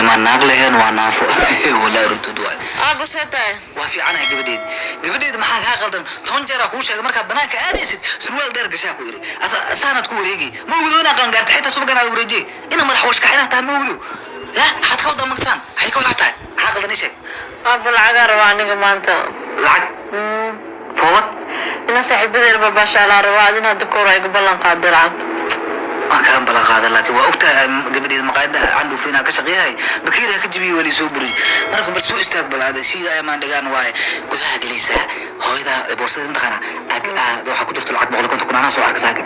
Nimaan naag leheen waa naafo, wallahi runtood waay. Aabbo, see tahay? Waa fiicanahay, gabadheedi. Gabadheedi, maxaa kaa qaldan? 10 jeeraa kuu sheegay, markaad banaanka aadaysid surwaal dheer gashaa ku yidhi. Saanaad ku wareegi, ma ogdo inaa qaangaarta. Xitaa subagan aad wareejiye ina madax washkax inaad tahay, ma ogdo. Ya maxaad ka wadaa? Magsaan maxay ka walaa tahay? Maxaa qaldan? Ii sheeg. Aabbo, lacagaa rabaa aniga maanta. Lacag? Foobad? Ina saaxiibadeena babaashaalaa rabaa. Adina hadda kahor iga ballan qaaday lacagta. Waan kaan ballan qaadan, laakiin waa ogtahay, gabadheeda, maqaayada candhuuf inaan ka shaqeeyahay, bakeeriga ka jibiyey, waa liisoo buriyey. Marka bal soo istaag, bal aada shiida ayamaan dhigaan waaye. Gudaha gelaysaa hooyada boorsada, mataqaana, waxaa ku jirto lacag 150,000. Anaa soo arka saaka,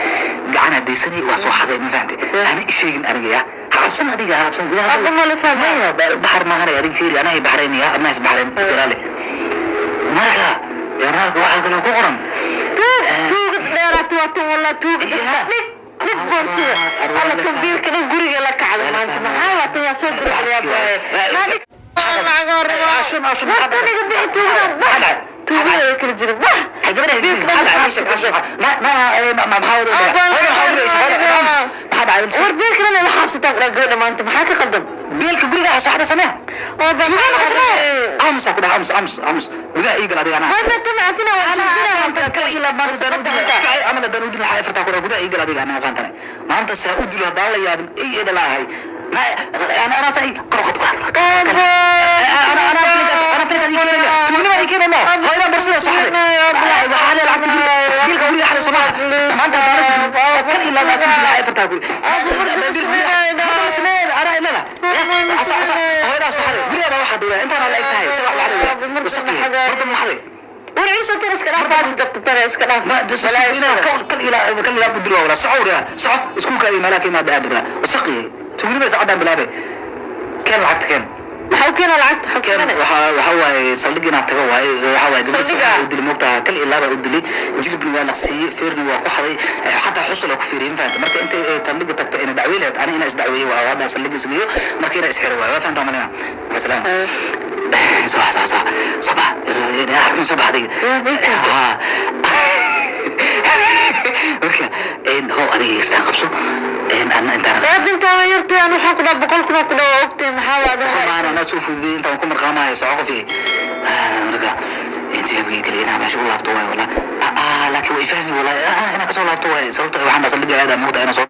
gacanaa deysanay, waa soo xaday, ma fahantay? Hana isheegin aniga, ya ha cabsan adiga, ha cabsan gudaha. Aabbo, ma la fahmaa? Maya, baxar maahanay. Adiga fiiri, anaa baxraynaya, adnaa is baxrayn, isilaale. Marka joornaalka waxaa kaloo ku qoran Tuug, tuugad dheeraata waa tan, wallah, tuugad. Dhig, dhig boorsada. Alla, tambiirka dhan guriga la kacda maanta. Maxaa waa tan? Yaa soo dirxayaa? Lacagaa rabaa. Ashun, ashun. Wartan iga bixi tuugadan, bax. Tuugada ay kala jirin, bax. War biilka dhan ila xaabsataan ku dhaha gabadha maanta. Maxaa ka qaldan? Biilka guriga ah soo xada samee. Oo baa. Tuugaa noqoto ma aamus ku dhaha, aamus, aamus, aamus. Gudaha iigal adiga anaa. Way ma tama cafina, waa joojinaa. Kal ilaa maanta daan u dilo camal, daan u dilo xay fartaa ku dhaha. Gudaha iigal adiga anaa qaantane. Maanta saa u dilo haddaan la yaabin ay ee dhalaahay anaa saa kor qad. Ana ana filinka, ana filinka ii keenayna, tuugnima ii keenayna. Hooyada borsada soo xaday, waxaa xaday lacagta guriga, biilka guriga xaday soo maaha. Maanta haddaan ku dilo oo kal ilaa baa ku dilo xay fartaa ku marka ma sameynay anaa ilada hooyadaa soo xaday guriga baa waxaa dawla intaana la eg tahay se wax waxday wasaq yahay marda ma xaday. War ciiso, tan iska dhaaf, faasi jabta, tan iska dhaaf. Ma kal ilaa kal ilaa ku dilo wala soco wala soco iskuulka iyo meelaha ka imaada aad wala wasaq yahay. Tuugnima saacadaan bilaabay. Keen lacagta, keen. Maxaa u keenaa lacagta? Maxaa u keen. keenaa? Waxa waaye saldhig inaad tago waaye. Waxa waaye gabadha Saldhiga? u dilay, moogtaha, kal ilaa baa u dilay. Jilibna waa laqsiiyey, feerna waa ku xaday, xataa xusul ku fiiriyey, ma fahanta? Marka intay saldhiga tagto ina dacwey lahayd, ani ina isdacweeyey waa hadda saldhiga isgeeyo. Marka ina isxiro waaye, waa fahantaa malina. Masalaam, soo bax, soo soo soo bax, arkin, soo bax adiga. Ha. Marka how adiga istaan qabso, anna intaan Aad intaa waa yartay. Aan waxaan ku dhaha 100,000 oo ku dhawa ogtay. Maxaa waa adiga? Maana anaa soo fududey intaan ku marqaamayo. Soco qof yahay. Marka intii habgii geliy inaa meesha u laabto waay, walaa, laakiin way fahmi walaa inaa kasoo laabto waay. Sababto waxaan dhaha saldhiga aada moogta inaa soo